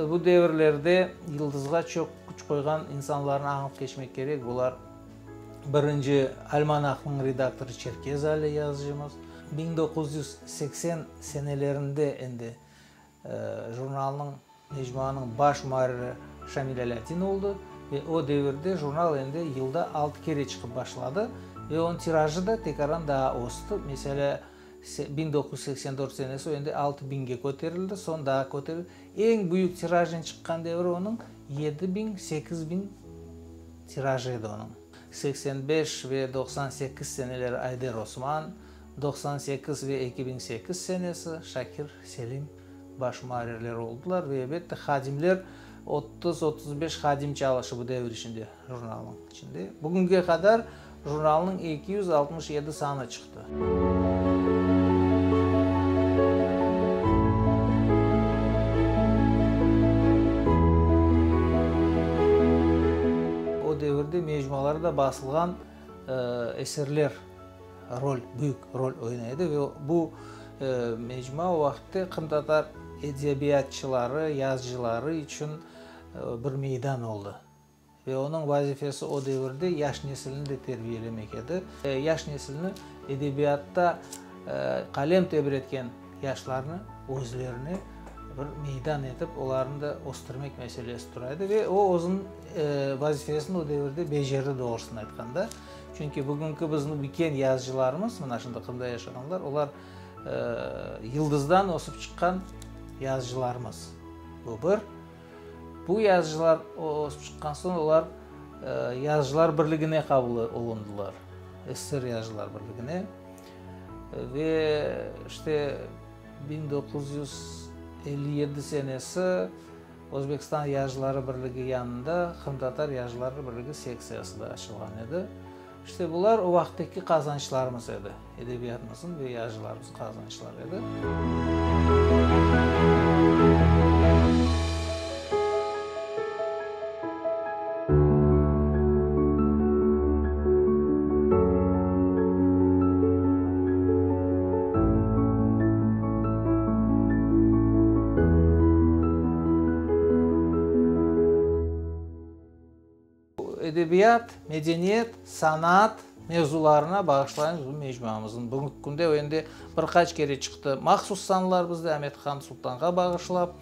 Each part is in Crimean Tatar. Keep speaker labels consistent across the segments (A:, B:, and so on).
A: bu devirlerde Yıldızğa çoq küç qoyğan insanlarnı añıp keçmek kerek. Bular, birinci, almanahnıñ redaktorı Çerkez Ali yazıcımız. 1980 senelerinde endi jurnalnıñ, mecmuanıñ baş muarriri Şamil Alâdin oldı ve o devirde jurnal endi yılda altı kere çıqıp başladı ve onıñ tirajı da tekaran daa östi. Meselâ, 1984 senesi o endi altı biñge köterildi, soñ daa köterildi. Eñ büyük tirajnen çıqqan devri onıñ yedi biñ, sekiz biñ tirajı edi onıñ. 85 ve 98 seneleri Ayder Osman, 98 ve 2008 senesi Şakir Selim baş muarrirler oldılar ve elbette hadimler, 30-35 hadim çalışı bu devir içinde jurnalnıñ içinde. Bugünge qadar jurnalnıñ 267 sanı çıqtı. O devirde mecmualarda basılğan eserler rol, büyük rol oynay edi ve bu mecmua o vaqıtte qırımtatar edebiyatçıları, yazıcıları içün bir meydan oldı. Ve onıñ vazifesi o devirde yaş nesilni de terbiyelemek edi. Yaş nesilni edebiyatta qalem tebretken yaşlarnı özlerine bir meydan etip, olarnı da östürmek meselesi tura edi. Ve o özüniñ vazifesini o devirde becerdi, doğrusını aytqanda. Çünki bugünki bizim üyken yazıcılarımız, mına şimdi Qırımda yaşağanlar, olar yıldızdan ösip çıqqan yazıcılarımız. Bu bir. Bu yazıcılar ösip çıqqan soñ, olar Yazıcılar birligine qabul olundılar, SSR Yazıcılar birligine. Ve işte 1957 senesi Özbekistan Yazıcıları birligi yanında Qırımtatar Yazıcıları birligi sektsiyası da açılğan edi. İşte bular o vaqıttaki qazançlarımız edi, edebiyatımıznıñ ve yazıcılarımıznıñ qazançları edi. Edebiyat, medeniyet, sanat mevzularına bağışlaymız bu mecmuamıznı. Bugünki künde o endi bir qaç kere çıqtı. Mahsus sanlar bizde Amet-Han Sultanğa bağışlap,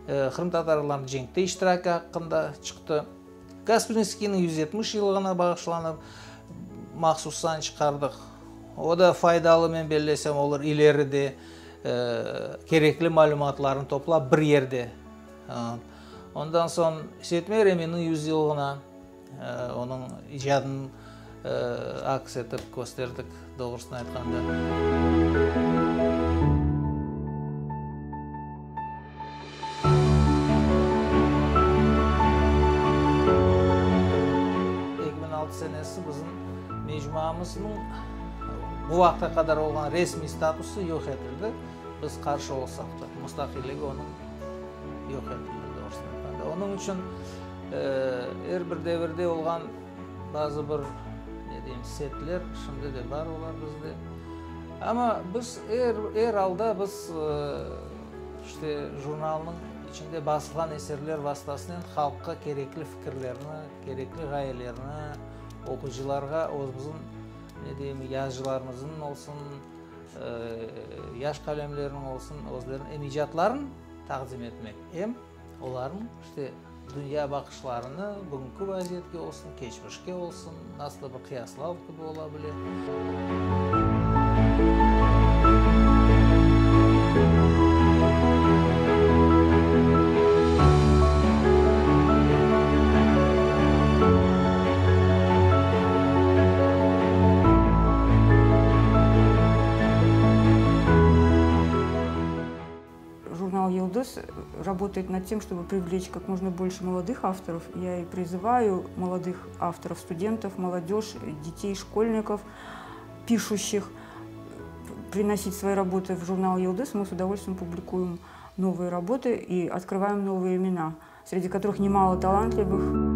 A: qırımtatarlarnıñ cenkte iştiraki aqqında çıqtı. Gasprinskiyniñ 170 yıllığına bağışlanıp mahsus san çıqardıq. O da faydalı, men bellesem, olur ileride kerekli malümatlarnı toplap bir yerde. Ondan soñ Seytmeir Eminniñ yüzyılığına onıñ icadını aks etip kösterdik, doğrusını aytqanda. 2006 senesi bizim mecmuamıznıñ bu vaqıtqa qadar olğan resmiy statusı yoq etildi. Biz qarşı olsaq da, mustaqilligi onıñ yoq etildi, doğrusını aytqanda. Onıñ içün er bir devirde olğan bazı bir, ne deyim, setler şimdi de bar olar bizde. Amma biz er, er alda biz, işte, jurnalnıñ içinde basılğan eserler vastasınen halqqa kerekli fikirlerni, kerekli ğayelerni, oqucılarğa özümüzniñ, ne deyim, yazıcılarımıznıñ olsun, Yaş qalemlerniñ olsun, özleriniñ em icatlarını taqdim etmek, em olarnıñ, işte, dünya baqışlarını bugünki vaziyetke olsun, keçmişke olsun, nasıl da bir qıyaslav kibi ola bile.
B: Журнал «Йылдыз» работает над тем, чтобы привлечь как можно больше молодых авторов. Я и призываю молодых авторов, студентов, молодежь, детей, школьников, пишущих, приносить свои работы в журнал «Йылдыз». Мы с удовольствием публикуем новые работы и открываем новые имена, среди которых немало талантливых.